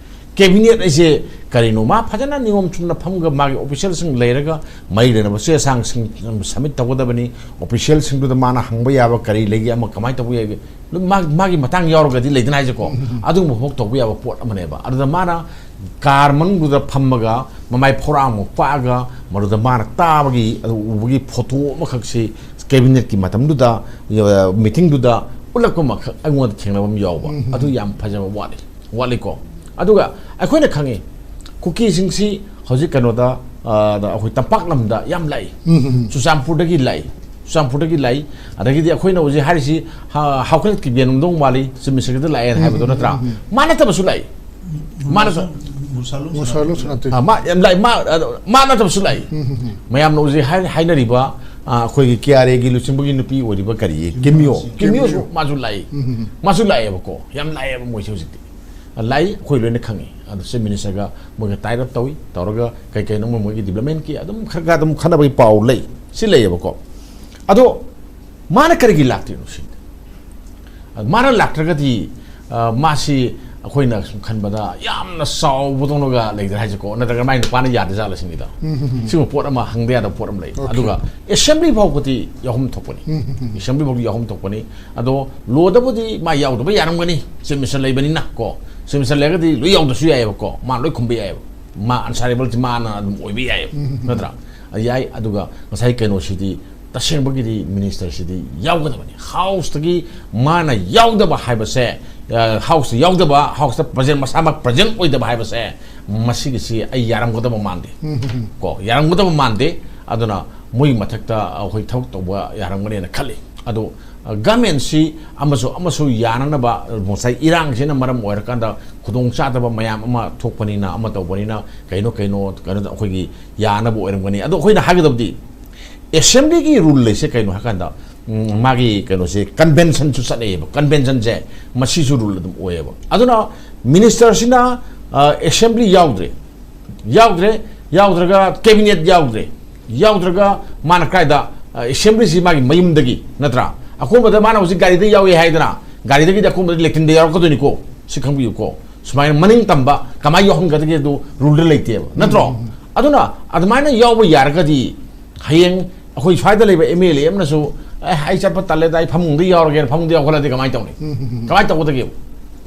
ꯀꯦꯕꯤꯅꯦꯠ ꯍꯥꯏꯁꯦ ꯀꯔꯤꯅꯣ? ꯃꯥ ꯐꯖꯅ ꯅꯤꯌꯣꯝ ꯆꯨꯝꯅ ꯐꯝꯒ ꯃꯥꯒꯤ ꯑꯣꯐꯤꯁꯤꯌꯦꯜꯁꯤꯡ ꯂꯩꯔꯒ ꯃꯔꯤ ꯂꯩꯅꯕ ꯆꯦ ꯆꯥꯡꯁꯤꯡ ꯁꯕꯃꯤꯠ ꯇꯧꯒꯗꯕꯅꯤ꯫ ꯑꯣꯐꯤꯁꯤꯌꯦꯜꯁꯤꯡꯗꯨꯗ ꯃꯥꯅ ꯍꯪꯕ ꯌꯥꯕ ꯀꯔꯤ ꯂꯩꯒꯦ, ꯑꯃ ꯀꯃꯥꯏꯅ ꯇꯧꯕ ꯌꯥꯏꯒꯦ, ꯃꯥ-, ꯃꯥꯒꯤ ꯃꯇꯥꯡ ꯌꯥꯎꯔꯒꯗꯤ ꯂꯩꯗꯅ ꯍꯥꯏꯁꯦꯀꯣ, ꯑꯗꯨꯒꯨꯝꯕ ꯐꯥꯎ ꯇꯧꯕ ꯌꯥꯕ ꯄꯣꯠ ꯑꯃꯅꯦꯕ꯫ ꯑꯗꯨꯗ ꯃꯥꯅ ꯀꯥꯔ ꯃꯅꯨꯡꯗꯨꯗ ꯐꯝꯃꯒ ꯃꯃꯥꯏ ꯐꯣꯔꯥ ꯑꯃꯨꯛ ꯄꯥꯛꯑꯒ ꯃꯗꯨꯗ ꯃꯥꯅ ꯇꯥꯕꯒꯤ, ꯑꯗꯨ ꯎꯕꯒꯤ ꯐꯣꯇꯣ ꯑꯃꯈꯛꯁꯤ ꯀꯦꯕꯤꯅꯦꯠꯀꯤ ꯃꯇꯝꯗꯨꯗ, ꯑ, ꯃꯤꯇꯤꯡꯗꯨꯗ ꯎꯠꯂꯛꯄ ꯑꯃꯈꯛ ꯑꯩꯉꯣꯟꯗ ꯊꯦꯡꯅꯕ ꯑꯃ ꯌꯥꯎꯕ꯫ ꯎꯝ, ꯎꯝ꯫ ꯑꯗꯨ ꯌꯥꯝ ꯐꯖꯕ ꯋꯥꯠꯂꯤ, ꯋꯥꯠꯂꯤꯀꯣ꯫ ꯑꯗꯨꯒ ꯑꯩꯈꯣꯏꯅ ꯈꯪꯉꯤ, ꯀꯨꯀꯤꯁꯤꯡꯁꯤ ꯍꯧꯖꯤꯛ ꯀꯩꯅꯣꯗ, ꯑ, ꯗ ꯑꯩꯈꯣꯏ ꯇꯝꯄꯥꯛ ꯂꯝꯗ ꯌꯥꯝ ꯂꯥꯛꯏ꯫ ꯎꯝ, ꯎꯝ, ꯎꯝ꯫ ꯆꯨꯔꯆꯥꯟꯄꯨꯔꯗꯒꯤ ꯂꯥꯛꯏ, ꯆꯨꯔꯆꯥꯟꯄꯨꯔꯗꯒꯤ ꯂꯥꯛꯏ꯫ ꯑꯗꯒꯤꯗꯤ ꯑꯩꯈꯣꯏꯅ ꯍꯧꯖꯤꯛ ꯍꯥꯏꯔꯤꯁꯤ, ꯍ-, ꯍꯥꯎꯈꯜ ꯀꯤꯕꯦꯟꯗꯧ ꯃꯥꯜꯂꯤ, ꯆꯤꯞ ꯃꯤꯅꯤꯁꯇꯔꯒꯤꯗ ꯂꯥꯛꯑꯦꯅ ꯍꯥꯏꯕꯗꯣ ꯎꯝ, ꯎꯝ, ꯅꯠꯇ꯭ꯔꯥ? ꯎꯝ, ꯎꯝ꯫ ꯃꯥ ꯅꯠꯇꯕꯁꯨ ꯂꯥꯛꯏ꯫ ꯃꯥ ꯅꯠꯇ-, ꯃꯨꯁꯥꯂꯨ ꯃꯨꯁꯥꯂꯨ ꯁꯅꯥꯇꯣꯏ꯫ ꯁꯅꯥꯇꯣꯏ꯫ ꯑ, ꯃꯥ ꯌꯥꯝ ꯂꯥꯛꯏ, ꯃꯥ, ꯑ, ꯃꯥ ꯅꯠꯇꯕꯁꯨ ꯂꯥꯛꯏ꯫ ꯎꯝ, ꯎꯝ, ꯎꯝ꯫ ꯃꯌꯥꯝꯅ ꯍꯧꯖꯤꯛ ꯍꯥꯏ-, ꯍꯥꯏꯅꯔꯤꯕ, ꯑ, ꯑꯩꯈꯣꯏꯒꯤ ꯀꯦ ꯑꯥꯔ ꯑꯦꯒꯤ ꯂꯨꯆꯤꯡꯕꯒꯤ ꯅꯨꯄꯤ ꯑꯣꯏꯔꯤꯕ ꯀꯔꯤ, ꯀꯤꯝ ꯀꯤꯝꯌꯣ, ꯌꯣ꯫ ꯀꯤꯝꯌꯣꯁꯨ ꯀꯤꯝꯌꯣ꯫ ꯃꯥꯁꯨ ꯂꯥꯛꯏ꯫ ꯎꯝ, ꯎꯝ, ꯎꯝ꯫ ꯃꯥꯁꯨ ꯂꯥꯛꯑꯦꯕꯀꯣ, ꯌꯥꯝ ꯂꯥꯛꯑꯦꯕ ꯃꯣꯏꯁꯦ ꯍꯧꯖꯤꯛꯇꯤ꯫ ꯂꯥꯛꯏ, ꯑꯩꯈꯣꯏ ꯂꯣꯏꯅ ꯈꯪꯉꯤ꯫ ꯑꯗꯣ ꯆꯤꯐ ꯃꯤꯅꯤꯁꯇꯔꯒ ꯃꯣꯏꯒ ꯇꯥꯏ ꯑꯞ ꯇꯧꯏ, ꯇꯧꯔꯒ ꯀꯩ ꯀꯩꯅꯣ ꯃꯣꯏ, ꯃꯣꯏꯒꯤ ꯗꯤꯕ꯭ꯂꯞꯃꯦꯟꯀꯤ ꯑꯗꯨꯝ ꯈꯔ ꯈꯔ ꯑꯗꯨꯝ ꯈꯟꯅꯕꯒꯤ ꯄꯥꯎ ꯂꯩ, ꯁꯤ ꯂꯩꯌꯦꯕꯀꯣ꯫ ꯑꯗꯣ ꯃꯥꯅ ꯀꯔꯤꯒꯤ ꯂꯥꯛꯇ꯭ꯔꯤꯅꯣ ꯁꯤꯅꯤ꯫ ꯑꯗꯣ ꯃꯥꯅ ꯂꯥꯛꯇ꯭ꯔꯒꯗꯤ, ꯑ, ꯃꯥꯁꯤ ꯑꯩꯈꯣꯏꯅ ꯁꯨꯝ ꯈꯟꯕꯗ ꯌꯥꯝꯅ ꯆꯥꯎꯕꯗꯧꯅꯒ ꯂꯩꯗꯅ ꯍꯥꯏꯁꯦꯀꯣ, ꯅꯠꯇ꯭ꯔꯒ ꯃꯥꯏ ꯅꯨꯄꯥꯅ ꯌꯥꯗ ꯖꯥꯠꯂ ꯁꯤꯅꯤꯗ꯫ ꯎꯝ, ꯎꯝ, ꯎꯝ꯫ ꯁꯤꯒꯨꯝꯕ ꯄꯣꯠ ꯑꯃ ꯍꯪꯗ ꯌꯥꯗꯕ ꯄꯣꯠ ꯑꯃ ꯂꯩ꯫ ꯑꯣꯀꯦ꯫ ꯑꯗꯨꯒ ꯑꯦꯁꯦꯝꯕ꯭ꯂꯤ ꯐꯥꯎꯕꯗꯤ ꯌꯥꯎꯐꯝ ꯊꯣꯛꯄꯅꯤ꯫ ꯎꯝ, ꯎꯝ, ꯎꯝ꯫ ꯑꯦꯁꯦꯝꯕ꯭ꯂꯤ ꯐꯥꯎꯗꯤ ꯌꯥꯎꯐꯝ ꯊꯣꯛꯄꯅꯤ꯫ ꯑꯗꯣ ꯂꯣꯗꯕꯨꯗꯤ ꯃꯥ ꯌꯥꯎꯗꯕ ꯌꯥꯔꯝꯒꯅꯤ, ꯆꯤꯐ ꯃꯤꯅꯤꯁꯇꯔ ꯂꯩꯕꯅꯤꯅ ꯀꯣ, ꯆꯤꯐ ꯃꯤꯅꯤꯁꯇꯔ ꯂꯩꯔꯒꯗꯤ ꯂꯣꯏ ꯌꯥꯎꯗ꯭ꯔꯁꯨ ꯌꯥꯏꯑꯕꯀꯣ, ꯃꯥ ꯂꯣꯏ ꯈꯨꯝꯕ ꯌꯥꯏꯑꯕ, ꯃꯥ ꯑꯟꯁꯥꯔꯦꯕꯜꯁꯤ ꯃꯥꯅ ꯑꯗꯨꯝ ꯑꯣꯏꯕ ꯌꯥꯏꯑꯕ, ꯎꯝ, ꯎꯝ, ꯎꯝ꯫ ꯅꯠꯇ꯭ꯔꯥ? ꯌꯥꯏ꯫ ꯑꯗꯨꯒ ꯉꯁꯥꯏ ꯀꯩꯅꯣꯁꯤꯗꯤ ꯇꯁꯦꯡꯕꯒꯤꯗꯤ ꯃꯤꯅꯤꯁꯇꯔꯁꯤꯗꯤ ꯌꯥꯎꯒꯗꯕꯅꯤ꯫ ꯍꯥꯎꯁꯇꯒꯤ ꯃꯥꯅ ꯌꯥꯎꯗꯕ ꯍꯥꯏꯕꯁꯦ, ꯑ, ꯍꯥꯎꯁꯇ ꯌꯥꯎꯗꯕ, ꯍꯥꯎꯁꯇ ꯄ꯭ꯔꯖꯦꯟ, ꯃꯁꯥꯃꯛ ꯄ꯭ꯔꯖꯦꯟ ꯑꯣꯏꯗꯕ ꯍꯥꯏꯕꯁꯦ, ꯃꯁꯤꯒꯤꯁꯤ ꯑꯩ ꯌꯥꯔꯝꯒꯗꯕ ꯃꯥꯟꯗꯦ꯫ ꯎꯝ, ꯎꯝ, ꯎꯝ꯫ ꯀꯣ, ꯌꯥꯔꯝꯒꯗꯕ ꯃꯥꯟꯗꯦ꯫ ꯑꯗꯨꯅ ꯃꯣꯏꯒꯤ ꯃꯊꯛꯇ ꯑꯩꯈꯣꯏ ꯊꯕꯛ ꯇꯧꯕ ꯌꯥꯔꯝꯒꯅꯦꯅ ꯈꯜꯂꯤ꯫ ꯑꯗꯣ, ꯒꯃꯦꯟꯁꯤ ꯑꯃꯁꯨ ꯑꯃꯁꯨ ꯌꯥꯅꯅꯕ, ꯉꯁꯥꯏ ꯏꯔꯥꯡꯁꯤꯅ ꯃꯔꯝ ꯑꯣꯏꯔꯀꯥꯟꯗ ꯈꯨꯗꯣꯡꯆꯥꯗꯕ ꯃꯌꯥꯝ ꯑꯃ ꯊꯣꯛꯄꯅꯤꯅ, ꯑꯃ ꯇꯧꯕꯅꯤꯅ, ꯀꯩꯅꯣ ꯀꯩꯅꯣ ꯀꯩꯅꯣꯗ ꯑꯩꯈꯣꯏꯒꯤ ꯌꯥꯅꯕ ꯑꯣꯏꯔꯝꯒꯅꯤ꯫ ꯑꯗꯣ ꯑꯩꯈꯣꯏꯅ ꯍꯥꯏꯒꯗꯕꯗꯤ, ꯑꯦꯁꯦꯝꯕ꯭ꯂꯤꯒꯤ ꯔꯨꯜ ꯂꯩꯁꯦ ꯀꯩꯅꯣ ꯍꯥꯏꯀꯥꯟꯗ, ꯎꯝ, ꯃꯥꯒꯤ ꯀꯩꯅꯣꯁꯦ, ꯀꯟꯚꯦꯟꯁꯟꯁꯨ ꯆꯠꯅꯩꯌꯦꯕ꯫ ꯀꯟꯚꯦꯟꯁꯟꯁꯦ ꯃꯁꯤꯁꯨ ꯔꯨꯜ ꯑꯗꯨꯝ ꯑꯣꯏꯌꯦꯕ꯫ ꯑꯗꯨꯅ ꯃꯤꯅꯤꯁꯇꯔꯁꯤꯅ ꯑꯦꯁꯦꯝꯕ꯭ꯂꯤ ꯌꯥꯎꯗ꯭ꯔꯦ, ꯌꯥꯎꯗ꯭ꯔꯦ, ꯌꯥꯎꯗ꯭ꯔꯒ ꯀꯦꯕꯤꯅꯦꯠ ꯌꯥꯎꯗ꯭ꯔꯦ, ꯌꯥꯎꯗ꯭ꯔꯒ ꯃꯥꯅ ꯀꯥꯏꯗ, ꯑꯦꯁꯦꯝꯕ꯭ꯂꯤꯁꯤ ꯃꯥꯒꯤ ꯃꯌꯨꯝꯗꯒꯤ, ꯅꯠꯇ꯭ꯔꯥ? ꯑꯀꯣꯟꯕꯗ ꯃꯥꯅ ꯍꯧꯖꯤꯛ ꯒꯥꯔꯤꯗ ꯌꯥꯎꯏ ꯍꯥꯏꯗꯅ, ꯒꯥꯔꯤꯗꯒꯤꯗꯤ ꯑꯀꯣꯟꯕꯗ ꯂꯦꯇ꯭ꯔꯤꯟꯗ ꯌꯥꯎꯔꯛꯀꯗꯣꯏꯅꯤꯀꯣ, ꯁꯤ ꯈꯪꯕꯤꯌꯨꯀꯣ꯫ ꯁꯨꯃꯥꯏꯅ ꯃꯅꯤꯡ ꯇꯝꯕ ꯀꯃꯥꯏꯅ ꯌꯥꯎꯍꯟꯒꯗꯒꯦ ꯑꯗꯨ ꯔꯨꯜꯗ ꯂꯩꯇꯦꯕ, ꯅꯠꯇ꯭ꯔꯣ? ꯑꯗꯨꯅ ꯑꯗꯨꯃꯥꯏꯅ ꯌꯥꯎꯕ ꯌꯥꯔꯒꯗꯤ, ꯍꯌꯦꯡ ꯑꯩꯈꯣꯏ ꯁ꯭ꯋꯥꯏꯗ ꯂꯩꯕ ꯑꯦꯝ ꯑꯦꯜ ꯑꯦ ꯑꯃꯅꯁꯨ, "ꯑꯦ, ꯑꯩ ꯆꯠꯄ ꯇꯜꯂꯦꯗ, ꯑꯩ ꯐꯃꯨꯡꯗ ꯌꯥꯎꯔꯒꯦꯅ", ꯐꯃꯨꯡꯗ ꯌꯥꯎꯈꯠꯂꯗꯤ ꯀꯃꯥꯏꯅ ꯇꯧꯅꯤ? ꯀꯃꯥꯏꯅ ꯇꯧꯒꯗꯒꯦꯕ?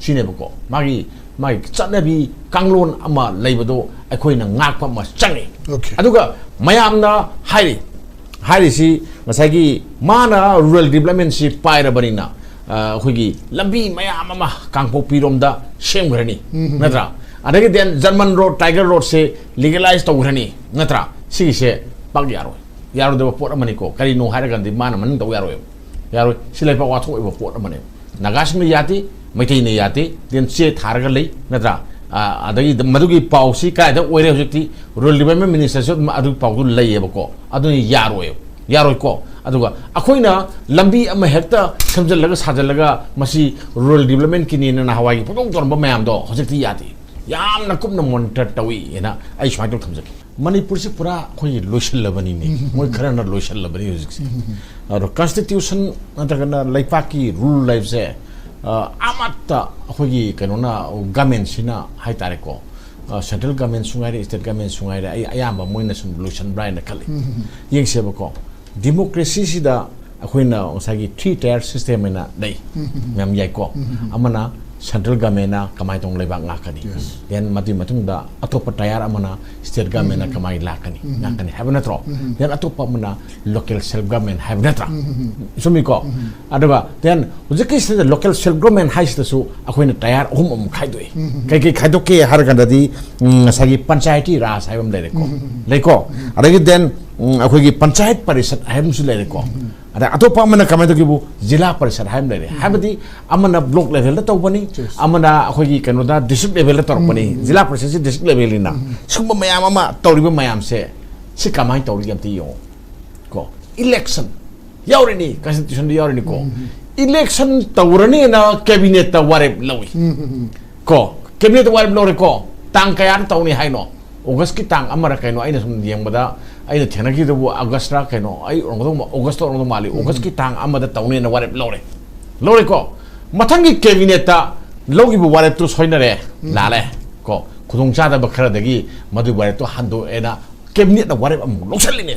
ꯁꯤꯅꯦꯕꯀꯣ ꯃꯥꯒꯤ, ꯃꯥꯒꯤ ꯆꯠꯅꯕꯤ ꯀꯥꯡꯂꯣꯟ ꯑꯃ ꯂꯩꯕꯗꯣ ꯑꯩꯈꯣꯏꯅ ꯉꯥꯛꯄ ꯑꯃ ꯆꯪꯉꯤ꯫ Okay. ꯑꯗꯨꯒ ꯃꯌꯥꯝꯅ ꯍꯥꯏꯔꯤ, ꯍꯥꯏꯔꯤꯁꯤ ꯉꯁꯥꯏꯒꯤ ꯃꯥꯅ ꯔꯨꯔꯦꯜ ꯗꯤꯕ꯭ꯂꯞꯃꯦꯟꯁꯤ ꯄꯥꯏꯔꯕꯅꯤꯅ, ꯑ, ꯑꯩꯈꯣꯏꯒꯤ ꯂꯝꯕꯤ ꯃꯌꯥꯝ ꯑꯃ ꯀꯥꯡꯄꯣꯛꯄꯤꯔꯣꯝꯗ ꯁꯦꯝꯈ꯭ꯔꯅꯤ, ꯅꯠꯇ꯭ꯔꯥ? ꯑꯗꯒꯤ then ꯖꯔꯃꯟ ꯔꯣꯗ, ꯇꯥꯏꯒꯔ ꯔꯣꯗꯁꯦ ꯂꯤꯒꯦꯂꯥꯏꯁ ꯇꯧꯈ꯭ꯔꯅꯤ, ꯅꯠꯇ꯭ꯔꯥ? ꯁꯤꯒꯤꯁꯦ ꯄꯥꯛ ꯌꯥꯔꯣꯏ, ꯌꯥꯔꯣꯏꯗꯕ ꯄꯣꯠ ꯑꯃꯅꯤꯀꯣ꯫ ꯀꯔꯤꯅꯣ ꯍꯥꯏꯔꯀꯥꯟꯗ ꯃꯥꯅ ꯃꯅꯤꯡ ꯇꯧ ꯌꯥꯔꯣꯏꯕ, ꯌꯥꯔꯣꯏ꯫ ꯁꯤ ꯂꯩꯕꯥꯛ ꯋꯥꯊꯣꯛ ꯑꯣꯏꯕ ꯄꯣꯠ ꯑꯃꯅꯦꯕ꯫ ꯅꯥꯒꯥꯁꯤꯡꯅ ꯌꯥꯗꯦ, ꯃꯩꯇꯩꯅ ꯌꯥꯗꯦ, then ꯆꯦ ꯊꯥꯔꯒ ꯂꯩ, ꯅꯠꯇ꯭ꯔꯥ? ꯑ, ꯑꯗꯒꯤ ꯃꯗꯨꯒꯤ ꯄꯥꯎꯁꯤ ꯀꯥꯏꯗ ꯑꯣꯏꯔꯦ ꯍꯧꯖꯤꯛꯇꯤ? ꯔꯨꯔꯦꯜ ꯗꯤꯕ꯭ꯂꯞꯃꯦꯟ ꯃꯤꯅꯤꯁꯇꯔꯁꯨ ꯑꯗꯨꯝ ꯑꯗꯨꯒꯤ ꯄꯥꯎꯗꯨ ꯂꯩꯌꯦꯕꯀꯣ꯫ ꯑꯗꯨꯅ ꯌꯥꯔꯣꯏꯕ, ꯌꯥꯔꯣꯏꯀꯣ꯫ ꯑꯗꯨꯒ ꯑꯩꯈꯣꯏꯅ ꯂꯝꯕꯤ ꯑꯃ ꯍꯦꯛꯇ ꯁꯦꯝꯖꯤꯜꯂꯒ ꯁꯥꯖꯤꯜꯂꯒ ꯃꯁꯤ ꯔꯨꯔꯦꯜ ꯗꯤꯕ꯭ꯂꯞꯃꯦꯟꯀꯤꯅꯤꯅ ꯅꯍꯥꯟꯋꯥꯏꯒꯤ ꯄꯨꯡꯇꯧ ꯇꯧꯔꯝꯕ ꯃꯌꯥꯝꯗꯣ ꯍꯧꯖꯤꯛꯇꯤ ꯌꯥꯗꯦ꯫ ꯌꯥꯝꯅ ꯀꯨꯞꯅ ꯃꯣꯅꯤꯇꯔ ꯇꯧꯏ ꯍꯥꯏꯅ ꯑꯩ ꯁꯨꯃꯥꯏꯅ ꯇꯧ ꯊꯝꯖꯒꯦ꯫ ꯃꯅꯤꯄꯨꯔꯁꯤ ꯄꯨꯔꯥ ꯑꯩꯈꯣꯏꯒꯤ ꯂꯣꯏꯁꯤꯜꯂꯕꯅꯤꯅꯦ꯫ ꯃꯣꯏ ꯈꯔꯅ ꯂꯣꯏꯁꯤꯜꯂꯕꯅꯤ ꯍꯧꯖꯤꯛꯁꯦ꯫ ꯑꯗꯣ ꯀꯟꯁꯇꯤꯇ꯭ꯌꯨꯁꯟ ꯅꯠꯇ꯭ꯔꯒꯅ ꯂꯩꯄꯥꯛꯀꯤ ꯔꯨꯜ ꯂꯩꯕꯁꯦ, ꯑ, ꯑꯃꯠꯇ ꯑꯩꯈꯣꯏꯒꯤ ꯀꯩꯅꯣꯅ, ꯒꯃꯦꯟꯁꯤꯅ ꯍꯥꯏꯇꯥꯔꯦꯀꯣ, ꯁꯦꯟꯇ꯭ꯔꯦꯜ ꯒꯃꯦꯟꯁꯨ ꯉꯥꯏꯔꯦ, ꯁ꯭ꯇꯦꯠ ꯒꯃꯦꯟꯁꯨ ꯉꯥꯏꯔꯦ, ꯑꯩ ꯑꯌꯥꯝꯕ ꯃꯣꯏꯅ ꯁꯨꯝ ꯂꯣꯏꯁꯤꯟꯕ꯭ꯔꯥ ꯍꯥꯏꯅ ꯈꯜꯂꯤ꯫ ꯌꯦꯡꯁꯦꯕꯀꯣ, ꯗꯤꯃꯣꯀ꯭ꯔꯦꯁꯤꯁꯤꯗ ꯑꯩꯈꯣꯏꯅ ꯉꯁꯥꯏꯒꯤ ꯊ꯭ꯔꯤ ꯇꯌꯥꯔ ꯁꯤꯁꯇꯦꯝ ꯍꯥꯏꯅ ꯂꯩ꯫ ꯃꯌꯥꯝ ꯌꯥꯏꯀꯣ? ꯑꯃꯅ ꯁꯦꯟꯇ꯭ꯔꯦꯜ ꯒꯃꯦꯟꯅ ꯀꯃꯥꯏꯅ ꯇꯧꯅ ꯂꯩꯕꯥꯛ ꯉꯥꯛꯀꯅꯤ? Yes. Then ꯃꯗꯨꯒꯤ ꯃꯇꯨꯡꯗ ꯑꯇꯣꯞꯄ ꯇꯌꯥꯔ ꯑꯃꯅ ꯁ꯭ꯇꯦꯠ ꯒꯃꯦꯟꯅ ꯀꯃꯥꯏꯅ ꯂꯥꯛꯀꯅꯤ, ꯉꯥꯛꯀꯅꯤ ꯍꯥꯏꯕ ꯅꯠꯇ꯭ꯔꯣ? Then ꯑꯇꯣꯞꯄ ꯑꯃꯅ ꯂꯣꯀꯦꯜ ꯁꯦꯜꯐ ꯒꯃꯦꯟ ꯍꯥꯏꯕ ꯅꯠꯇ꯭ꯔꯥ? ꯆꯨꯝꯃꯤꯀꯣ? ꯑꯗꯨꯒ then ꯍꯧꯖꯤꯛꯀꯤ ꯁꯤꯗ ꯂꯣꯀꯦꯜ ꯁꯦꯜꯐ ꯒꯃꯦꯟ ꯍꯥꯏꯁꯤꯗꯁꯨ ꯑꯩꯈꯣꯏꯅ ꯇꯌꯥꯔ ꯑꯍꯨꯝ ꯑꯃꯨꯛ ꯈꯥꯏꯗꯣꯛꯏ꯫ ꯀꯩꯀꯩ ꯈꯥꯏꯗꯣꯛꯀꯦ ꯍꯥꯏꯔ ꯀꯥꯟꯗꯗꯤ, ꯎꯝ, ꯉꯁꯥꯏꯒꯤ ꯄꯟꯆꯥꯌꯇꯤ ꯔꯥꯖ ꯍꯥꯏꯕ ꯑꯃ ꯂꯩꯔꯦꯀꯣ, ꯂꯩꯀꯣ? ꯑꯗꯒꯤ then, ꯎꯝ, ꯑꯩꯈꯣꯏꯒꯤ ꯄꯟꯆꯥꯌꯠ ꯄꯔꯤꯁꯠ ꯍꯥꯏꯕ ꯑꯃꯁꯨ ꯂꯩꯔꯦꯀꯣ꯫ ꯑꯗ ꯑꯇꯣꯞꯄ ꯑꯃꯅ ꯀꯃꯥꯏꯅ ꯇꯧꯒꯦꯕꯨ, ꯖꯤꯂꯥ ꯄꯔꯤꯁꯠ ꯍꯥꯏꯕ ꯂꯩꯔꯦ꯫ ꯍꯥꯏꯕꯗꯤ ꯑꯃꯅ ꯕ꯭ꯂꯣꯛ ꯂꯦꯚꯦꯜꯗ ꯇꯧꯕꯅꯤ, ꯑꯃꯅ ꯑꯩꯈꯣꯏꯒꯤ ꯀꯩꯅꯣꯗ ꯗꯤꯁꯇ꯭ꯔꯤꯛ ꯂꯦꯚꯦꯜꯗ ꯇꯧꯔꯛꯄꯅꯤ꯫ ꯖꯤꯂꯥ ꯄꯔꯤꯁꯠꯁꯤ ꯗꯤꯁꯇ꯭ꯔꯤꯛ ꯂꯦꯚꯦꯜꯅꯤꯅ꯫ ꯁꯤꯒꯨꯝꯕ ꯃꯌꯥꯝ ꯑꯃ ꯇꯧꯔꯤꯕ ꯃꯌꯥꯝꯁꯦ, ꯁꯤ ꯀꯃꯥꯏꯅ ꯇꯧꯔꯤꯒꯦ ꯑꯝꯇ ꯌꯦꯡꯉꯣ꯫ ꯀꯣ, ꯏꯂꯦꯛꯁꯟ ꯌꯥꯎꯔꯤꯅꯤ, ꯀꯟꯁꯇꯤꯇ꯭ꯌꯨꯁꯟꯗ ꯌꯥꯎꯔꯤꯅꯤꯀꯣ꯫ ꯏꯂꯦꯛꯁꯟ ꯇꯧꯔꯅꯤꯅ ꯀꯦꯕꯤꯅꯦꯠꯇ ꯋꯥꯔꯦꯞ ꯂꯧꯏ꯫ ꯀꯣ, ꯀꯦꯕꯤꯅꯦꯠꯇ ꯋꯥꯔꯦꯞ ꯂꯧꯔꯦꯀꯣ꯫ ꯇꯥꯡ ꯀꯌꯥꯗ ꯇꯧꯅꯤ ꯍꯥꯏꯅꯣ? ꯑꯣꯒꯁꯀꯤ ꯇꯥꯡ ꯑꯃꯔ ꯀꯩꯅꯣ, ꯑꯩꯅ ꯁꯨꯝ ꯌꯦꯡꯕꯗ, ꯑꯩꯅ ꯊꯦꯡꯅꯈꯤꯕꯗꯨꯕꯨ ꯑꯣꯒꯁꯔ ꯀꯩꯅꯣ, ꯑꯩ ꯑꯣꯏꯔꯝꯒꯗꯧ ꯃꯥ-, ꯑꯣꯒꯁꯇ ꯑꯣꯏꯔꯝꯒꯗꯧ ꯃꯥꯜꯂꯤ꯫ ꯑꯣꯒꯁꯀꯤ ꯇꯥꯡ ꯑꯃꯗ ꯇꯧꯅꯦꯅ ꯋꯥꯔꯦꯞ ꯂꯧꯔꯦ꯫ ꯂꯧꯔꯦꯀꯣ꯫ ꯃꯊꯪꯒꯤ ꯀꯦꯕꯤꯅꯦꯠꯇ ꯂꯧꯈꯤꯕ ꯋꯥꯔꯦꯞꯇꯨ ꯁꯣꯏꯅꯔꯦ, ꯂꯥꯜꯂꯦ꯫ ꯀꯣ, ꯈꯨꯗꯣꯡꯆꯥꯗꯕ ꯈꯔꯗꯒꯤ ꯃꯗꯨꯒꯤ ꯋꯥꯔꯦꯞꯇꯨ ꯍꯟꯗꯣꯛꯑꯦꯅ ꯀꯦꯕꯤꯅꯦꯠꯅ ꯋꯥꯔꯦꯞ ꯑꯃꯨꯛ ꯂꯧꯁꯜꯂꯤꯅꯦ꯫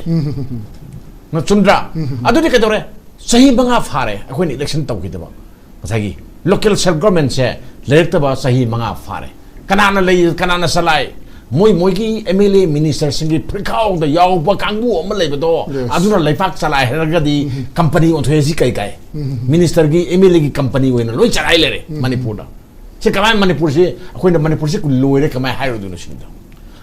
ꯅ-, ꯆꯨꯝꯗ꯭ꯔꯥ? ꯑꯗꯨꯗꯤ ꯀꯩꯗꯧꯔꯦ? ꯆꯍꯤ ꯃꯉꯥ ꯐꯥꯔꯦ ꯑꯩꯈꯣꯏꯅ ꯏꯂꯦꯛꯁꯟ ꯇꯧꯈꯤꯗꯕ꯫ ꯉꯁꯥꯏꯒꯤ ꯂꯣꯀꯦꯜ ꯁꯦꯜꯐ ꯒꯣꯔꯃꯦꯟꯁꯦ ꯂꯩꯔꯛꯇꯕ ꯆꯍꯤ ꯃꯉꯥ ꯐꯥꯔꯦ꯫ ꯀꯅꯥꯅ ꯂꯩ, ꯀꯅꯥꯅ ꯆꯂꯥꯏ? ꯃꯣꯏ, ꯃꯣꯏꯒꯤ ꯑꯦꯝ ꯑꯦꯜ ꯑꯦ ꯃꯤꯅꯤꯁꯇꯔꯁꯤꯡꯒꯤ ꯐꯤꯔꯈꯥꯎꯗ ꯌꯥꯎꯕ ꯀꯥꯡꯕꯨ ꯑꯃ ꯂꯩꯕꯗꯣ, Yes. ꯑꯗꯨꯅ ꯂꯩꯕꯥꯛ ꯆꯂꯥꯏ ꯍꯥꯏꯔꯒꯗꯤ ꯀꯝꯄꯅꯤ ꯑꯣꯟꯊꯣꯛꯑꯦ꯫ ꯁꯤ ꯀꯩ ꯀꯥꯏ? ꯃꯤꯅꯤꯁꯇꯔꯒꯤ, ꯑꯦꯝ ꯑꯦꯜ ꯑꯦꯒꯤ ꯀꯝꯄꯅꯤ ꯑꯣꯏꯅ ꯂꯣꯏ ꯆꯂꯥꯏ ꯂꯩꯔꯦ ꯃꯅꯤꯄꯨꯔꯗ꯫ ꯁꯤ ꯀꯃꯥꯏꯅ, ꯃꯅꯤꯄꯨꯔꯁꯤ, ꯑꯩꯈꯣꯏꯅ ꯃꯅꯤꯄꯨꯔꯁꯤ ꯂꯣꯏꯔꯦ ꯀꯃꯥꯏꯅ ꯍꯥꯏꯔꯨꯗꯣꯏꯅꯣ ꯁꯤꯅꯤꯗ꯫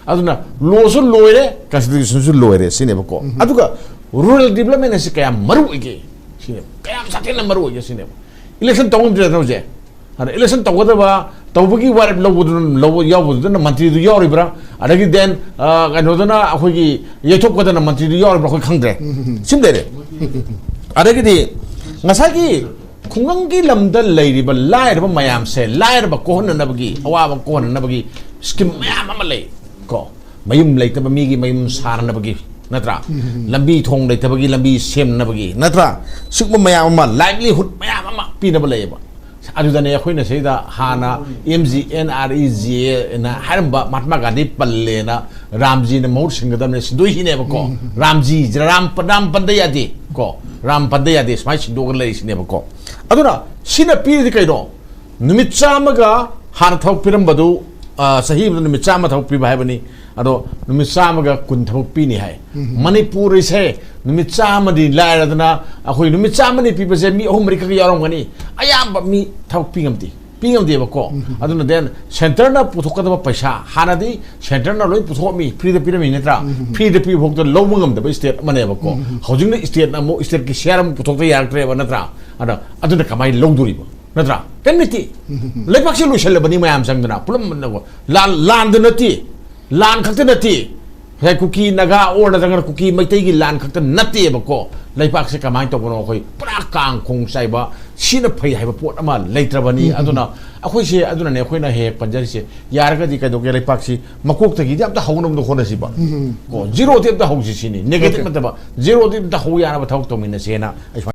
ꯑꯗꯨꯅ ꯂꯣꯁꯨ ꯂꯣꯏꯔꯦ, ꯀꯟꯁꯇꯤꯇ꯭ꯌꯨꯁꯟꯁꯨ ꯂꯣꯏꯔꯦ ꯁꯤꯅꯦꯕꯀꯣ꯫ ꯑꯗꯨꯒ ꯔꯨꯔꯦꯜ ꯗꯤꯕꯂꯞꯃꯦꯟ ꯑꯁꯤ ꯀꯌꯥꯝ ꯃꯔꯨ ꯑꯣꯏꯒꯦ ꯁꯤꯅꯦꯕ, ꯀꯌꯥꯝ ꯁꯥꯊꯤꯅ ꯃꯔꯨ ꯑꯣꯏꯒꯦ ꯁꯤꯅꯦꯕ꯫ ꯏꯂꯦꯛꯁꯟ ꯇꯧꯕ ꯅꯠꯇ꯭ꯔꯦ ꯍꯧꯖꯤꯛ꯫ ꯑꯗ ꯏꯂꯦꯛꯁꯟ ꯇꯧꯒꯗꯕ, ꯇꯧꯕꯒꯤ ꯋꯥꯔꯦꯞ ꯂꯧꯕꯗꯨꯅ, ꯂꯧꯕ ꯌꯥꯎꯕꯗꯨꯗꯅ ꯃꯟꯇ꯭ꯔꯤꯗꯨ ꯌꯥꯎꯔꯤꯕ꯭ꯔꯥ? ꯑꯗꯒꯤ then, ꯑ, ꯀꯩꯅꯣꯗꯅ ꯑꯩꯈꯣꯏꯒꯤ ꯌꯩꯊꯣꯛꯄꯗꯅ ꯃꯟꯇ꯭ꯔꯤꯗꯨ ꯌꯥꯎꯔꯤꯕ꯭ꯔꯥ? ꯑꯩꯈꯣꯏ ꯈꯪꯗ꯭ꯔꯦ꯫ ꯁꯤꯃ ꯂꯩꯔꯦ꯫ ꯑꯗꯒꯤꯗꯤ ꯉꯁꯥꯏꯒꯤ ꯈꯨꯡꯒꯪꯒꯤ ꯂꯝꯗ ꯂꯩꯔꯤꯕ ꯂꯥꯏꯔꯕ ꯃꯌꯥꯝꯁꯦ, ꯂꯥꯏꯔꯕ ꯀꯣꯛꯍꯟꯅꯅꯕꯒꯤ, ꯑꯋꯥꯕ ꯀꯣꯛꯍꯟꯅꯅꯕꯒꯤ ꯁ꯭ꯀꯤꯝ ꯃꯌꯥꯝ ꯑꯃ ꯂꯩ ꯀꯣ꯫ ꯃꯌꯨꯝ ꯂꯩꯇꯕ ꯃꯤꯒꯤ ꯃꯌꯨꯝ ꯁꯥꯅꯅꯕꯒꯤ, ꯅꯠꯇ꯭ꯔꯥ? ꯂꯝꯕꯤ ꯊꯣꯡ ꯂꯩꯇꯕꯒꯤ ꯂꯝꯕꯤ ꯁꯦꯝꯅꯕꯒꯤ, ꯅꯠꯇ꯭ꯔꯥ? ꯁꯤꯒꯨꯝꯕ ꯃꯌꯥꯝ ꯑꯃ, ꯂꯥꯏꯚꯂꯤꯍꯨꯗ ꯃꯌꯥꯝ ꯑꯃ ꯄꯤꯅꯕ ꯂꯩꯌꯦꯕ꯫ ꯑꯗꯨꯗꯅꯦ ꯑꯩꯈꯣꯏꯅ ꯁꯤꯗ ꯍꯥꯟꯅ M G N R E G ꯑꯦꯅ ꯍꯥꯏꯔꯝꯕ ꯃꯍꯥꯠꯃꯥ ꯒꯥꯟꯙꯤ ꯄꯜꯂꯦꯅ, ꯔꯥꯝꯖꯤꯅ ꯃꯍꯨꯠ ꯁꯤꯟꯒꯗꯕꯅꯦ, ꯁꯤꯟꯗꯣꯏꯁꯤꯅꯦꯕꯀꯣ꯫ ꯔꯥꯝꯖꯤ, ꯔꯥꯝ, ꯔꯥꯝ ꯄꯟꯗ ꯌꯥꯗꯦ ꯀꯣ, ꯔꯥꯝ ꯄꯟꯗ ꯌꯥꯗꯦ, ꯁꯨꯃꯥꯏꯅ ꯁꯤꯟꯗꯣꯛꯑꯒ ꯂꯩꯔꯤꯁꯤꯅꯦꯕꯀꯣ꯫ ꯑꯗꯨꯅ ꯁꯤꯅ ꯄꯤꯔꯤꯗꯤ ꯀꯩꯅꯣ? ꯅꯨꯃꯤꯠ ꯆꯥꯝꯃꯒ ꯍꯥꯟꯅ ꯊꯕꯛ ꯄꯤꯔꯝꯕꯗꯣ, ꯑ, ꯆꯍꯤ ꯑꯃꯗ ꯅꯨꯃꯤꯠ ꯆꯥꯝꯃ ꯊꯕꯛ ꯄꯤꯕ ꯍꯥꯏꯕꯅꯤ꯫ ꯑꯗꯣ ꯅꯨꯃꯤꯠ ꯆꯥꯝꯃꯒ ꯀꯨꯟ ꯊꯕꯛ ꯄꯤꯅꯤ ꯍꯥꯏ꯫ ꯃꯅꯤꯄꯨꯔꯁꯦ ꯅꯨꯃꯤꯠ ꯆꯥꯝꯃꯗꯤ ꯂꯥꯏꯔꯗꯅ, ꯑꯩꯈꯣꯏ ꯅꯨꯃꯤꯠ ꯆꯥꯝꯃꯅꯤ ꯄꯤꯕꯁꯦ ꯃꯤ ꯑꯍꯨꯝ ꯃꯔꯤꯈꯛ ꯌꯥꯎꯔꯝꯒꯅꯤ꯫ ꯑꯌꯥꯝꯕ ꯃꯤ ꯊꯕꯛ ꯄꯤ ꯉꯝꯗꯦ꯫ ꯄꯤ ꯉꯝꯗꯦꯕꯀꯣ꯫ ꯑꯗꯨꯅ then centreꯅ ꯄꯨꯊꯣꯛꯀꯗꯕ ꯄꯩꯁꯥ, ꯍꯥꯟꯅꯗꯤ centreꯅ ꯂꯣꯏ ꯄꯨꯊꯣꯛꯑꯝꯃꯤ, freeꯗ ꯄꯤꯔꯝꯃꯤ ꯅꯠꯇ꯭ꯔꯥ? Freeꯗ ꯄꯤꯕ ꯐꯥꯎꯗ ꯂꯧꯕ ꯉꯝꯗꯕ state ꯑꯃꯅꯦꯕꯀꯣ꯫ ꯍꯧꯖꯤꯛꯅ stateꯅ ꯑꯃꯨꯛ stateꯀꯤ share ꯑꯃꯨꯛ ꯄꯨꯊꯣꯛꯇ ꯌꯥꯔꯛꯇ꯭ꯔꯦꯕ ꯅꯠꯇ꯭ꯔꯥ? ꯑꯗ ꯑꯗꯨꯅ ꯀꯃꯥꯏꯅ ꯂꯧꯗꯣꯔꯤꯕ ꯅꯠꯇ꯭ꯔꯥ? ꯀꯔꯤꯝ ꯂꯩꯇꯦ꯫ ꯂꯩꯕꯥꯛꯁꯦ ꯂꯣꯏꯁꯜꯂꯕꯅꯤ ꯃꯌꯥꯝ ꯆꯪꯗꯅ ꯄꯨꯂꯞ ꯂꯥꯟ, ꯂꯥꯟꯗ ꯅꯠꯇꯦ, ꯂꯥꯟ ꯈꯛꯇ ꯅꯠꯇꯦ꯫ ꯉꯁꯥꯏ ꯀꯨꯀꯤ ꯅꯥꯒꯥ ꯑꯣꯔ ꯅꯠꯇ꯭ꯔꯒꯅ ꯀꯨꯀꯤ ꯃꯩꯇꯩꯒꯤ ꯂꯥꯟ ꯈꯛꯇ ꯅꯠꯇꯦꯕꯀꯣ꯫ ꯂꯩꯕꯥꯛꯁꯦ ꯀꯃꯥꯏꯅ ꯇꯧꯕꯅꯣ, ꯑꯩꯈꯣꯏ ꯄꯨꯔꯥ ꯀꯥꯡ ꯈꯣꯡ ꯆꯥꯏꯕ, ꯁꯤꯅ ꯐꯩ ꯍꯥꯏꯕ ꯄꯣꯠ ꯑꯃ ꯂꯩꯇ꯭ꯔꯕꯅꯤ꯫ ꯑꯗꯨꯅ ꯑꯩꯈꯣꯏꯁꯦ, ꯑꯗꯨꯅꯅꯦ ꯑꯩꯈꯣꯏꯅ ꯍꯦꯛ ꯍꯦꯛ ꯄꯟꯖꯔꯤꯁꯦ, ꯌꯥꯔꯒꯗꯤ ꯀꯩꯗꯧꯒꯦ, ꯂꯩꯕꯥꯛꯁꯤ ꯃꯀꯣꯛꯇꯒꯤꯗꯤ ꯑꯝꯇ ꯍꯧꯅꯕꯗꯣ ꯍꯣꯠꯅꯁꯤꯕ꯫ ꯀꯣ, zeroꯗꯤ ꯑꯝꯇ ꯍꯧꯁꯤ ꯁꯤꯅꯤ, negative Okay. ꯅꯠꯇꯕ, zeroꯗꯤ ꯑꯝꯇ ꯍꯧ ꯌꯥꯅꯕ ꯊꯕꯛ ꯇꯧꯃꯤꯟꯅꯁꯦꯅ ꯑꯩ ꯁꯨꯃꯥꯏꯅ